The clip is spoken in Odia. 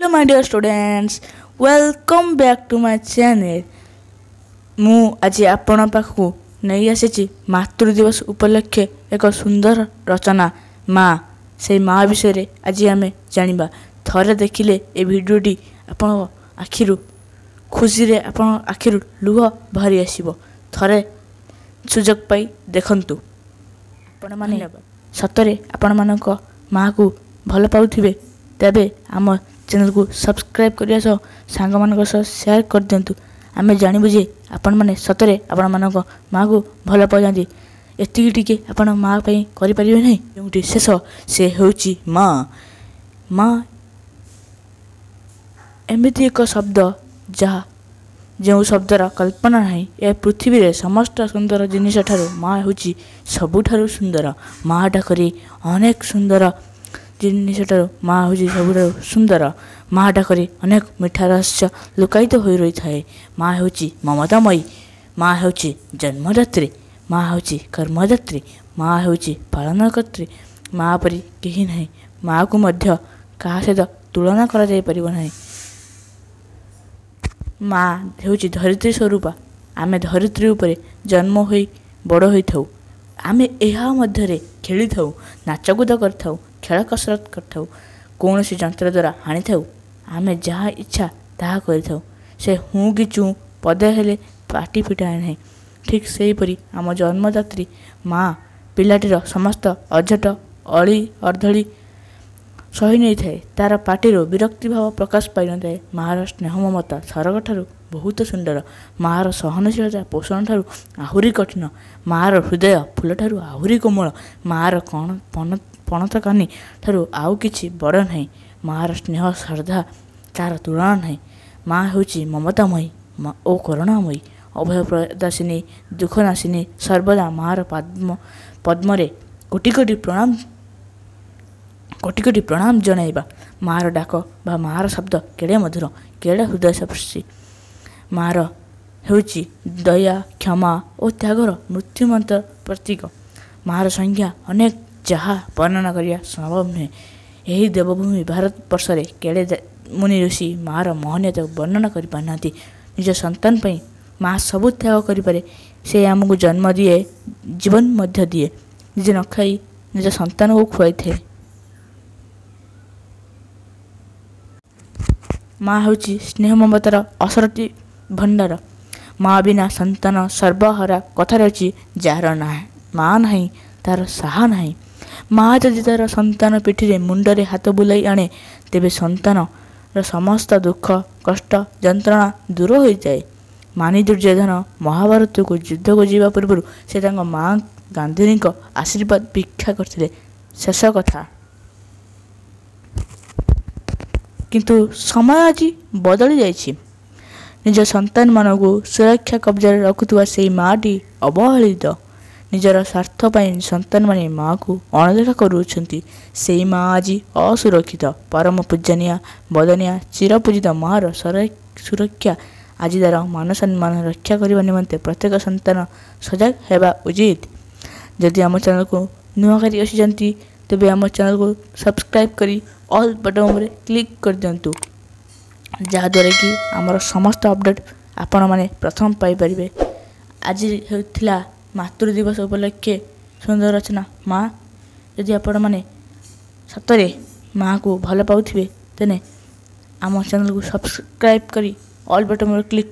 Hello my dear students, welcome back to my channel. ମୁଁ ଆଜି ଆପଣଙ୍କ ପାଖକୁ ନେଇ ଆସିଛି ମାତୃ ଦିବସ ଉପଲକ୍ଷେ ଏକ ସୁନ୍ଦର ରଚନା ମା। ସେଇ ମା ବିଷୟରେ ଆଜି ଆମେ ଜାଣିବା। ଥରେ ଦେଖିଲେ ଏ ଭିଡ଼ିଓଟି ଆପଣଙ୍କ ଆଖିରୁ ଖୁସିରେ ଆପଣଙ୍କ ଆଖିରୁ ଲୁହ ବାହାରି ଆସିବ। ଥରେ ସୁଯୋଗ ପାଇ ଦେଖନ୍ତୁ। ଆପଣମାନେ ସତରେ ଆପଣମାନଙ୍କ ମାଆକୁ ଭଲ ପାଉଥିବେ, ତେବେ ଆମ ଚ୍ୟାନେଲକୁ ସବସ୍କ୍ରାଇବ୍ କରିବା ସହ ସାଙ୍ଗମାନଙ୍କ ସହ ସେୟାର କରିଦିଅନ୍ତୁ। ଆମେ ଜାଣିବୁ ଯେ ଆପଣମାନେ ସତରେ ଆପଣମାନଙ୍କ ମାଆକୁ ଭଲ ପାଉଛନ୍ତି। ଏତିକି ଟିକେ ଆପଣ ମା' ପାଇଁ କରିପାରିବେ ନାହିଁ? ଯେଉଁଠି ଶେଷ ସେ ହେଉଛି ମା। ମା ଏମିତି ଏକ ଶବ୍ଦ ଯାହା ଯେଉଁ ଶବ୍ଦର କଳ୍ପନା ନାହିଁ। ଏ ପୃଥିବୀରେ ସମସ୍ତ ସୁନ୍ଦର ଜିନିଷ ଠାରୁ ମା ହେଉଛି ସବୁଠାରୁ ସୁନ୍ଦର। ମା ଡାକରେ ଅନେକ ସୁନ୍ଦର ଜିନିଷଠାରୁ ମା ହେଉଛି ସବୁଠାରୁ ସୁନ୍ଦର। ମା ଡାକରେ ଅନେକ ମିଠା ରହସ୍ୟ ଲୁକାୟିତ ହୋଇ ରହିଥାଏ। ମା ହେଉଛି ମମତାମୟୀ, ମା ହେଉଛି ଜନ୍ମଦାତ୍ରୀ, ମା ହେଉଛି କର୍ମଦାତ୍ରୀ, ମା ହେଉଛି ପାଳନକର୍ତ୍ରୀ। ମା ପରି କେହି ନାହିଁ। ମାଆକୁ ମଧ୍ୟ କାହା ସହିତ ତୁଳନା କରାଯାଇପାରିବ ନାହିଁ। ମା ହେଉଛି ଧରିତ୍ରୀ ସ୍ୱରୂପ। ଆମେ ଧରିତ୍ରୀ ଉପରେ ଜନ୍ମ ହୋଇ ବଡ଼ ହୋଇଥାଉ। ଆମେ ଏହା ମଧ୍ୟରେ ଖେଳିଥାଉ, ନାଚକୁଦ କରିଥାଉ, ଖେଳ କସରତ କରିଥାଉ, କୌଣସି ଯନ୍ତ୍ର ଦ୍ୱାରା ହାଣିଥାଉ। ଆମେ ଯାହା ଇଚ୍ଛା ତାହା କରିଥାଉ। ସେ ହୁଁ କି ଚୁଁ ପଦେ ହେଲେ ପାଟି ଫିଟାଏ ନାହିଁ। ଠିକ୍ ସେହିପରି ଆମ ଜନ୍ମଦାତ୍ରୀ ମା ପିଲାଟିର ସମସ୍ତ ଅଝଟ ଅଳି ଅର୍ଦ୍ଦଳି ସହି ନେଇଥାଏ। ତା'ର ପାଟିରୁ ବିରକ୍ତି ଭାବ ପ୍ରକାଶ ପାଇନଥାଏ। ମାଆର ସ୍ନେହ ମମତା ସରଗଠାରୁ ବହୁତ ସୁନ୍ଦର। ମାଆର ସହନଶୀଳତା ପୋଷଣ ଠାରୁ ଆହୁରି କଠିନ। ମାଆର ହୃଦୟ ଫୁଲଠାରୁ ଆହୁରି କୋମଳ। ମାଆର କଣ ପଣତ କାନି ଠାରୁ ଆଉ କିଛି ବଡ଼ ନାହିଁ। ମାଆର ସ୍ନେହ ଶ୍ରଦ୍ଧା ତା'ର ତୁଳନା ନାହିଁ। ମା ହେଉଛି ମମତାମୟୀ ଓ କରୁଣାମୟୀ, ଅଭୟ ପ୍ରଦାସିନୀ, ଦୁଃଖନାଶିନୀ। ସର୍ବଦା ମାଆର ପଦ୍ମରେ କୋଟି କୋଟି ପ୍ରଣାମ, କୋଟି କୋଟି ପ୍ରଣାମ ଜଣାଇବା। ମାଆର ଡାକ ବା ମାଆର ଶବ୍ଦ କେଡ଼େ ମଧୁର, କେଡ଼େ ହୃଦୟସ୍ପର୍ଶୀ। ମାଆର ହେଉଛି ଦୟା, କ୍ଷମା ଓ ତ୍ୟାଗର ମୃତ୍ୟୁମନ୍ତ ପ୍ରତୀକ। ମାଆର ସଂଖ୍ୟା ଅନେକ, ଯାହା ବର୍ଣ୍ଣନା କରିବା ସମ୍ଭବ ନୁହେଁ। ଏହି ଦେବଭୂମି ଭାରତବର୍ଷରେ କେଡ଼େ ମୁନି ଋଷି ମାଆର ମହନୀୟତାକୁ ବର୍ଣ୍ଣନା କରିପାରିନାହାନ୍ତି। ନିଜ ସନ୍ତାନ ପାଇଁ ମା ସବୁ ତ୍ୟାଗ କରିପାରେ। ସେ ଆମକୁ ଜନ୍ମ ଦିଏ, ଜୀବନ ମଧ୍ୟ ଦିଏ। ନିଜେ ନ ଖାଇ ନିଜ ସନ୍ତାନକୁ ଖୁଆଇଥାଏ। ମା ହେଉଛି ସ୍ନେହ ମମତାର ଅସରତି ଭଣ୍ଡାର। ମା ବିନା ସନ୍ତାନ ସର୍ବହରା। କଥାରେ ଅଛି, ଯାହାର ମା ନାହିଁ ତାର ସାହା ନାହିଁ। ମା ଯଦି ତାର ସନ୍ତାନ ପିଠିରେ ମୁଣ୍ଡରେ ହାତ ବୁଲାଇ ଆଣେ, ତେବେ ସନ୍ତାନର ସମସ୍ତ ଦୁଃଖ କଷ୍ଟ ଯନ୍ତ୍ରଣା ଦୂର ହୋଇଯାଏ। ମାନୀ ଦୁର୍ଯ୍ୟୋଧନ ମହାଭାରତକୁ ଯୁଦ୍ଧକୁ ଯିବା ପୂର୍ବରୁ ସେ ତାଙ୍କ ମା ଗାନ୍ଧାରୀଙ୍କ ଆଶୀର୍ବାଦ ଭିକ୍ଷା କରିଥିଲେ। ଶେଷ କଥା। କିନ୍ତୁ ସମୟ ଆଜି ବଦଳି ଯାଇଛି। ନିଜ ସନ୍ତାନମାନଙ୍କୁ ସୁରକ୍ଷା କବଜାରେ ରଖୁଥିବା ସେଇ ମାଆଟି ଅବହେଳିତ। ନିଜର ସ୍ୱାର୍ଥ ପାଇଁ ସନ୍ତାନମାନେ ମାଆକୁ ଅଣଦେଖା କରୁଅଛନ୍ତି। ସେଇ ମା ଆଜି ଅସୁରକ୍ଷିତ। ପରମ ପୂଜନୀୟା, ବଦନୀୟା, ଚିରପୂଜିତ ମାଆର ସୁରକ୍ଷା, ଆଜି ତା'ର ମାନ ସମ୍ମାନ ରକ୍ଷା କରିବା ନିମନ୍ତେ ପ୍ରତ୍ୟେକ ସନ୍ତାନ ସଜାଗ ହେବା ଉଚିତ। ଯଦି ଆମ ଚ୍ୟାନେଲକୁ ନୂଆ କରି ଆସିଛନ୍ତି, ତେବେ ଆମ ଚ୍ୟାନେଲକୁ ସବସ୍କ୍ରାଇବ୍ କରି ଅଲ୍ ବଟନ୍ ଉପରେ କ୍ଲିକ୍ କରିଦିଅନ୍ତୁ, ଯାହାଦ୍ୱାରା କି ଆମର ସମସ୍ତ ଅପଡ଼େଟ୍ ଆପଣମାନେ ପ୍ରଥମ ପାଇପାରିବେ। ଆଜି ହେଉଥିଲା ମାତୃ ଦିବସ ଉପଲକ୍ଷେ ସୁନ୍ଦର ରଚନା ମା। ଯଦି ଆପଣମାନେ ସତରେ ମାଆକୁ ଭଲ ପାଉଥିବେ, ତେବେ ଆମ ଚ୍ୟାନେଲକୁ ସବସ୍କ୍ରାଇବ୍ କରି ଅଲ୍ ବଟନ୍ ଉପରେ କ୍ଲିକ୍